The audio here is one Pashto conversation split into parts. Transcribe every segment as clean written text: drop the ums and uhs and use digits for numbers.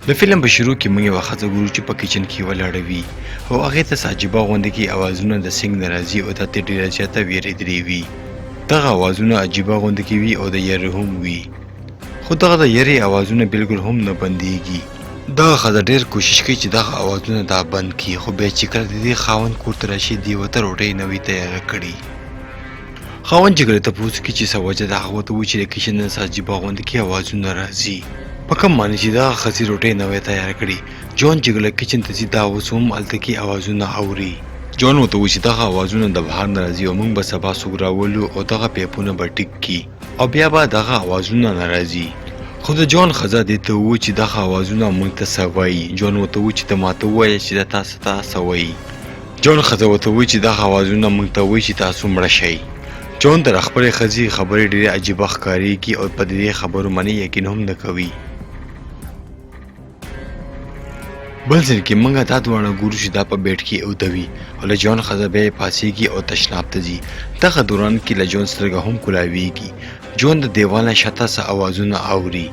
د فلم په شروع کې موږ یوه ښځه ګورو چې په کچن کې ولاړه وي او هغې ته څه عجیبه غوندې کې اوازونه د سینګ نه راځي او دا ترې ډېره زیاته ویرېدلې وي. دغه اوازونه عجیبه غوندې کې وي او د یرې هم وي، خو دغه د یرې اوازونه بالکل هم نه بندیږي. دغه ښځه ډېر کوشش کوي چې دغه اوازونه دا بند کړي، خو بیا چې کله د دې خاوند کور ته راشي، دې ورته روټۍ نه وي تیاره کړې. خاوند چې کله تپوس وکړي چې څه وجه ده، هغه ورته ووایي چې د کچن نه څه عجیبه غوندې کې اوازونه راځي. په کوم معنی چې دغه ښځې روټۍ نه وی تیاره کړې. جان چې کله کچن ته ځي، دا اوس هم هلته کې اوازونه اوري. جان ورته ووایي چې دغه اوازونه د بهر نه راځي او موږ به سبا څوک راولو او دغه پیپونه به ټیک کړي او بیا به دغه اوازونه نه راځي. خو د جان ښځه دې ته ووایي چې دغه اوازونه موږ ته څه وایي. جان ورته ووایي چې ته ماته ووایه چې دا تاسو ته څه وایي. جان ښځه ورته وایي چې دغه اوازونه موږ ته وایي چې تاسو مړه شئ. جان ته د خپلې ښځې خبرې ډېرې عجیبه ښکارېږي او په دې خبرو باندې یقین هم نه کوي. بل ځل کې موږ دا دواړه ګورو چې دا په بیډ کې اوده وي او له جان ښځه بیا یې پاڅېږي او تشناب ته ځي. دغه دوران کې له جان سترګه هم کولاویږي. جون د دیوال نه شاته څه اوازونه اوري،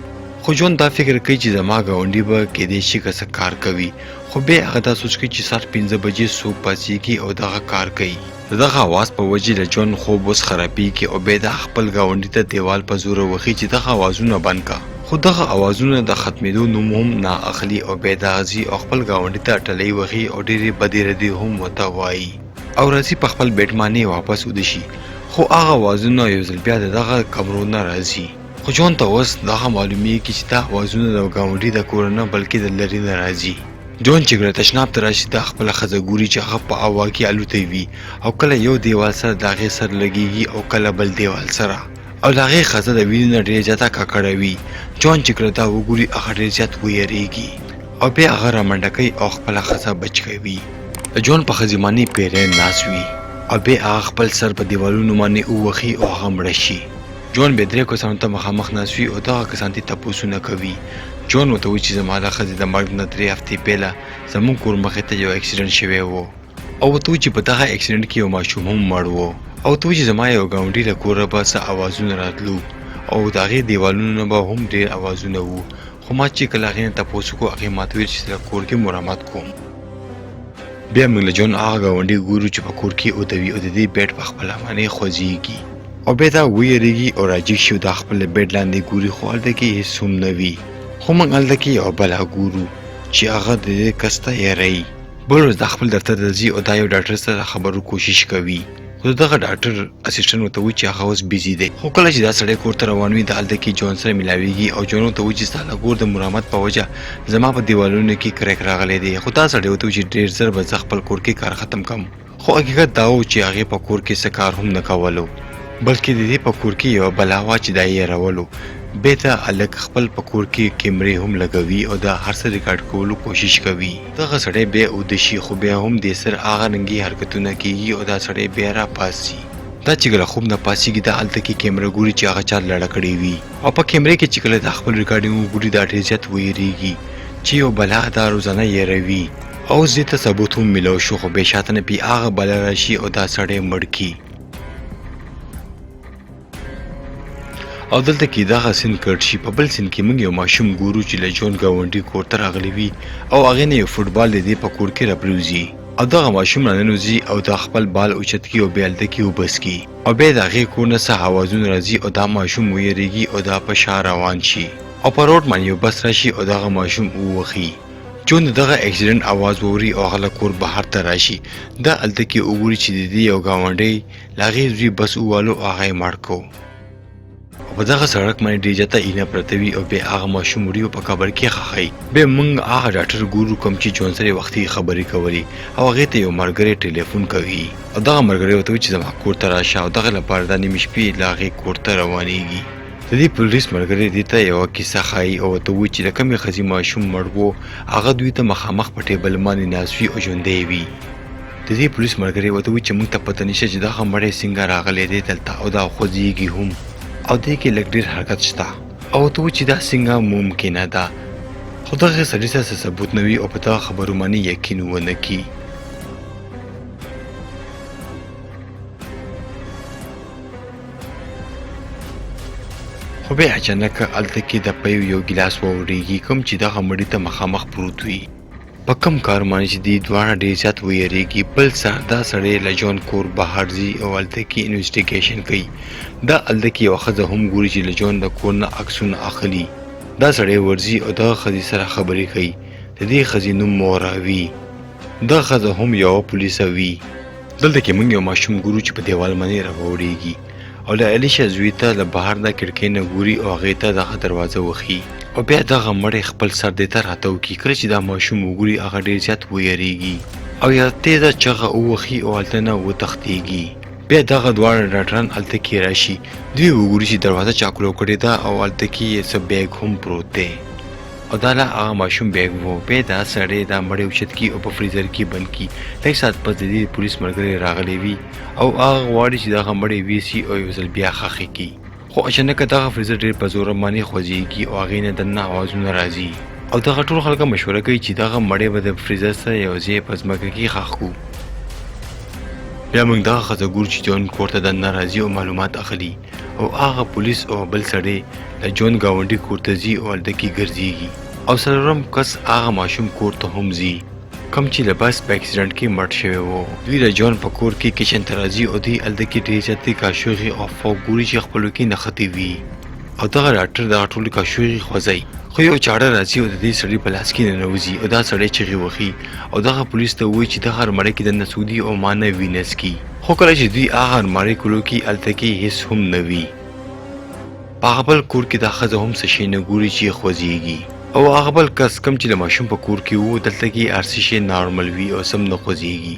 خو جون دا فکر کوي چې زما ګاونډي به کېدای شي که څه کار کوي، خو بیا هغه دا سوچ کوي چې سهار 5 بجې څوک پاڅېږي او دغه کار کوي. د دغه اواز په وجې له جون خوب اوس خرابېږي او بیا دا خپل ګاونډي ته دیوال په زوره وهي چې دغه اوازونه بند که، خو دغه اوازونه د ختمېدو نوم هم نه اخلي او بیا دا ځي او خپل ګاونډي ته ټلۍ وهي او ډېرې بدې ردې هم ورته وايي او راځي په خپل بیډ باندې واپس ویده شي، خو هغه اوازونه یو ځل بیا د دغه کمرو نه راځي. خو جون ته اوس دغه معلومیږي چې دا اوازونه د ګاونډي د کوره نه بلکې د لرې نه راځي. جون چې کله تشناب ته راشي، دا خپله ښځه ګوري چې هغه په هوا کې الوتی وي او کله یو دیوال سره د هغې سر لګیږي او کله بل دیوال سره، او د هغې ښځه د وینې نه ډېره زیاته ککړه وي. جون چې کله دا وګوري، هغه ډېر زیات ویریږي او بیا هغه رامنډه کوي او خپله ښځه بچ کوي. د جون په ښځې باندې پیری ناست وي او بیا هغه خپل سر په دیوالونو باندې ووهي او هغه مړه شي. جون بیا درې کسانو ته مخامخ ناست وي او دغه کسان ترې تپوسونه کوي. جون ورته وایي چې زما له ښځې د مرګ نه 3 هفتې پهله زموږ کور مخې ته یو اکسیډنټ شوی و او ورته وایي چې په دغه اکسیډنټ کې یو ماشوم هم مړ و، او ورته وایي چې زما یو ګاونډي له کوره به څه اوازونه راتلو او د هغې دیوالونو نه به هم ډېر اوازونه وو، خو ما چې کله هغې نه تپوس وکړو، هغې ماته ویل چې زه کور کې مرمت کوم. بیا موږ له جون هغه ګاونډي ګورو چې په کور کې اوده وي او د دې بیډ په خپله باندې خوځېږي او بیا دا ویریږي او راجیګ شي او دا خپل بیډ لاندې ګوري، خو هلته کې هېڅ هم نه وي. خو موږ هلته کې یوه بلا ګورو چې هغه د دې کس ته یروي. بل ورځ دا خپل دفتر ته ځي او دا یو ډاکټر سره د خبرو کوشش کوي، خو د دغه ډاکټر اسسټنټ ورته وایي چې هغه اوس بیزي دی. خو کله چې دا سړی کور ته روان وي، دا هلته کې جون سره ملاویږي او جون ورته وایي چې ستا له کور د مرمت په وجه زما په دیوالونو کې کرک راغلی دی، خو دا سړی ورته وایي چې ډېر زر به زه خپل کور کې کار ختم کړم. خو حقیقت دا و چې هغې په کور کې څه کار هم نه کولو، بلکې د دې په کور کې یوه بلا وه چې دا یې یرولو. بیا دا هلک خپل په کور کې کیمرې هم لګوي او دا هر څه ریکارډ کولو کوشش کوي. دغه سړی بیا اوده شي، خو بیا هم دې سره هغه رنګي حرکتونه کیږي او دا سړی بیا را پاڅي. دا چې کله خوب نه پاڅیږي، دا هلته کې کیمره ګوري چې هغه چا لړه کړې وي او په کیمرې کې چې کله دا خپل ریکارډینګ وګوري، دا ډېر زیات ویریږي چې یو بلا دا روزانه یروي. او اوس دې ته ثبوت هم میلاو شو، خو بیا شاته نه پې هغه بلا راشي او دا سړی مړ کړي. او دلته کې دغه سین کټ شي. په بل سین کې موږ یو ماشوم ګورو چې له جون ګاونډي کور ته راغلی وي او هغې نه یو فوټبال د دې په کور کې راپریوځي او دغه ماشوم راننوځي او دا خپل بال اوچت کړي او بیا هلته کې اوبه څکي او بیا د هغې کور نه څه اوازونه راځي او دا ماشوم ویریږي او دا په شا روان شي او په روډ باندې یو بس راشي او دغه ماشوم ووهي. جون د دغه اکسیډنټ اواز واوري او هغه له کور بهر ته راشي. دا هلته کې وګوري چې د دې یو ګاونډی له هغې زوی بس ووالو او هغه یې مړ کړو او په دغه سړک باندې ډېر زیاته اینه پرته وي او بیا هغه ماشوم وړي او په قبر کې ښخوي. بیا موږ هغه ډاکټر ګورو کوم چې جون سره یې وختي خبرې کولې او هغې ته یو ملګری ټلیفون کوي او دغه ملګری ورته وایي چې زما کور ته راشه او دغه لپاره دا نیمې شپې له هغې کور ته روانېږي. د دې پولیس ملګری دې ته یوه کیسه ښایي او ورته وایي چې د کومې ښځې ماشوم مړ و، هغه دوی ته مخامخ په ټیبل باندې ناست وي او ژوندی وي. د دې پولیس ملګری ورته وایي چې موږ ته پته نشته چې دغه مړی څنګه راغلی دی دلته او دا خوځېږي هم او دې کې لږ ډېر حرکت شته او ورته وایي چې دا څنګه ممکنه ده، خو دغه سړي سره څه ثبوت نه وي او په دغه خبرو باندې یقین ونه کړي. خو بیا اچانک هلته کې د پیو یو ګیلاس واورېږي، کوم چې دغه مړي ته مخامخ پروت وي. په کم کار باندې چې دوی دواړه ډېر زیات ویرېږي. بل سهار دا سړی له جون کور بهر ځي او هلته کې انویسټیګیشن کوي. دا هلته کې یوه ښځه هم ګوري چې له جون د کور نه عکسونه اخلي. دا سړی ورځي او دغه ښځې سره خبرې کوي. د دې ښځې نوم مورا وي. دغه ښځه هم یوه پولیسه وي. دلته کې موږ یو ماشوم ګورو چې په دیوال باندې راوړېږي او له الیشا زوی ته له بهر نه کړکۍ نه ګوري او هغې ته دغه دروازه وښي او بیا دغه مړی خپل سر دې ته راتاو کړي. کله چې دا ماشوم وګوري هغه ډېر زیات ویرېږي او یوه تېزه چغه ووهي او هلته نه وتښتېږي. بیا دغه دواړه ډاکټران هلته کې راشي، دوی وګوري چې دروازه چا کلو کړې ده او هلته کې یې څه بیګ هم پروت دی او دا لا هغه ماشوم بیګ وو. بیا دا سړی دا مړی اوچت کړي او په فریزر کې بند کړي. لږ ساعت پس د دې پولیس ملګری راغلی وي او هغه غواړي چې دغه مړی ویسي او یو ځل بیا ښخ کړي، خو اچانک دغه فریزر ډېر په زوره باندې خوځېږي او هغې نه دننه اوازونه راځي او دغه ټول خلک مشوره کوي چې دغه مړی به د فریزر سره یو ځای په ځمکه کې ښخ کړو. بیا موږ دغه ښځه ګورو چې جون کور ته دننه راځي او معلومات اخلي او هغه پولیس او بل سړی له جون ګاونډي کور ته ځي او هلته کې ګرځېږي او څلورم کس هغه ماشوم کور ته هم ځي کوم چې له بس په اکسیډنټ کې مړ شوی وو. دوی له جون په کور کې کچن ته راځي او دوی هلته کې ډېر زیاتې کاشوغې او فوق ګوري چې خپلو کې نښتې وي او دغه ډاکټر دغه ټولې کاشوغې خوځوي، خو یو چاړه راځي او د دې سړي په لاس کې ننوځي او دا سړی چغې وهي او دغه پولیس ته وایي چې دغه المارۍ کې دننه څوک دي او ما نه وینس کي. خو کله چې دوی هغه المارۍ کولو کې هلته کې هیڅ هم نه وي. په هغه بل کور کې دا ښځه هم څه شی نه ګوري چې خوځېږي او هغه بل کس کوم چې د ماشوم په کور کې وو دلته کې هر څه شی نارمل وي او سم نه خوځېږي.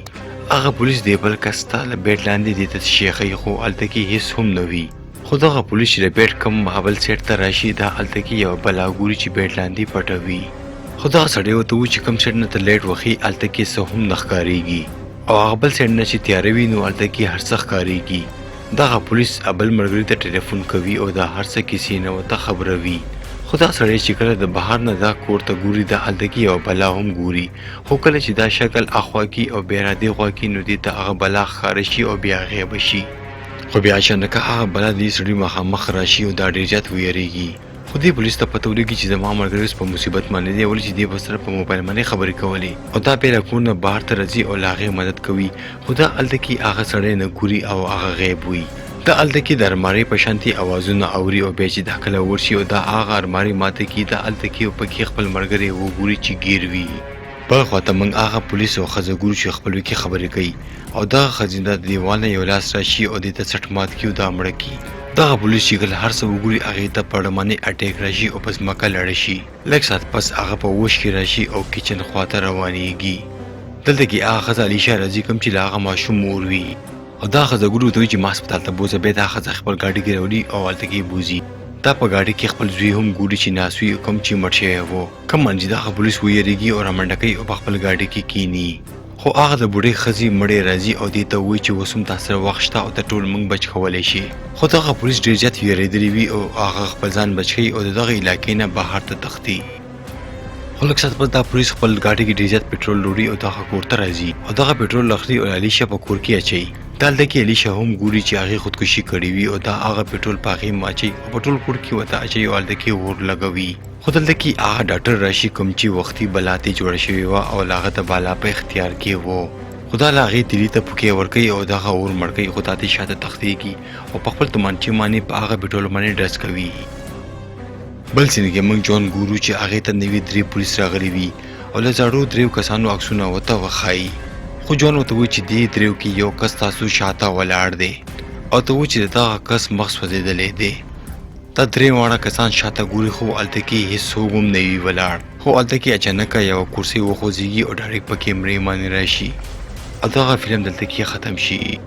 هغه پولیس دې بل کس ته له بیډ لاندې دې ته څه شی ښیي، خو هلته کې هیڅ هم نه وي. خو دغه پولیس چې د بیډ کوم بل سیټ ته راشي دا هلته کې یوه بلا ګوري چې بیډ لاندې پټه وي، خو دغه سړی ورته وایي چې کوم سیټ نه ته لایټ وښي هلته کې څه هم نه ښکارېږي او هغه بل سیټ نه چې تیاره وي نو هلته کې هر څه ښکارېږي. دغه پولیس بل ملګري ته ټلیفون کوي او د هر څه کیسې نه ورته خبروي، خو دا سړی چې کله د بهر نه دا کور ته ګوري دا هلته کې یوه بلا هم ګوري، خو کله چې دا شکل اخوا کړي او بیا را دې خوا کړي نو دې ته هغه بلا ښکاره شي او بیا غیبه شي. خو بیا اچانک هغه بلا د دې سړي مخامخ راشي او دا ډېر زیات ویرېږي، خو دې پولیس ته پته ولګي چې زما ملګری اوس په مصیبت باندې دی، ولې چې دې به سره په موبایل باندې خبرې کولې او دا بیا له کور نه بهر ته راځي او له هغې مدد کوي، خو دا هلته کې هغه سړی نه ګوري او هغه غیب وي. دا هلته کې د المارۍ په شانتې اوازونه اوري او بیا چې دا کله ورشي او دا هغه المارۍ ماته کړي دا هلته کې او پکې خپل ملګری وګوري چې ګیر وي. بل خوا ته موږ هغه پولیس او ښځه ګورو چې خپلو کې خبرې کوي او دغه ښځینه د دیوال نه یو لاس راشي او دې ته څټ مات کړي او دا مړه کړي. دغه پولیس چې کله هر څه وګوري هغې ته په ړمنې اټیک راشي او په ځمکه لړه شي. لږ ساعت پس هغه په هوش کې راشي او کچن خوا ته روانیږي. دلته کې هغه ښځه علیشا راځي کوم چې له هغه ماشوم مور وي او دا ښځه ګوري ورته وایي چې ما هسپتال ته بوځه. بیا دا ښځه خپل ګاډي کې راولي او هلته کې یې بوځي. دا په ګاډي کې خپل زوی هم ګوري چې ناست وي کوم چې مړ شوی وو. کوم باندې چې دغه پولیس ویریږي او رامنډه کوي او په خپل ګاډي کې کینی، خو هغه د بوډۍ ښځې مړی راځي او دې ته وایي چې اوس هم تا سره وخت شته او ته ټول موږ بچ کولی شي. خو دغه پولیس ډېر زیات ویرېدلی وي او هغه خپل ځان بچ کوي او د دغه علاقې نه بهر ته تښتي. خو لږ ساعت پس دا پولیس خپل ګاډي کې ډېر زیات پټرول لوړي او دغه کور ته راځي او دغه پټرول اخلي او علیشا په کور کې اچوي. دا هلته کې علیشا هم ګوري چې هغې خودکشي کړې وي او دا هغه پټرول په هغې اچوي او په ټول کور کې ورته اچوي او هلته کې اور لګوي. خو دلته کې هغه ډاکټر راشي کوم چې وختي بلا ته جوړه شوې وه او له هغه د بالا په اختیار کې وو، خو دا له هغې تیلي ته پوکی ورکوي او دغه اور مړ کوي، خو دا ترې شاته تښتېږي او په خپل تومانچې باندې په هغه پټرول باندې ډز کوي. بل سین کې موږ جون ګورو چې هغې ته نوي 3 پولیس راغلي وي او له زړو 3 کسانو عکسونه ورته وښایي، خو جون ورته وایي چې دې 3 کې یو کس تاسو شاته ولاړ دی او ته وایي چې د دغه کس مخ سوځېدلی دی. دا 3 واړه کسان شاته ګوري خو هلته کې هیڅوک هم نه وي ولاړ، خو هلته کې اچانک یوه کرسۍ وخوځېږي او ډایرکټ پکې مرې باندې راشي او دغه فلم دلته کې ختم شي.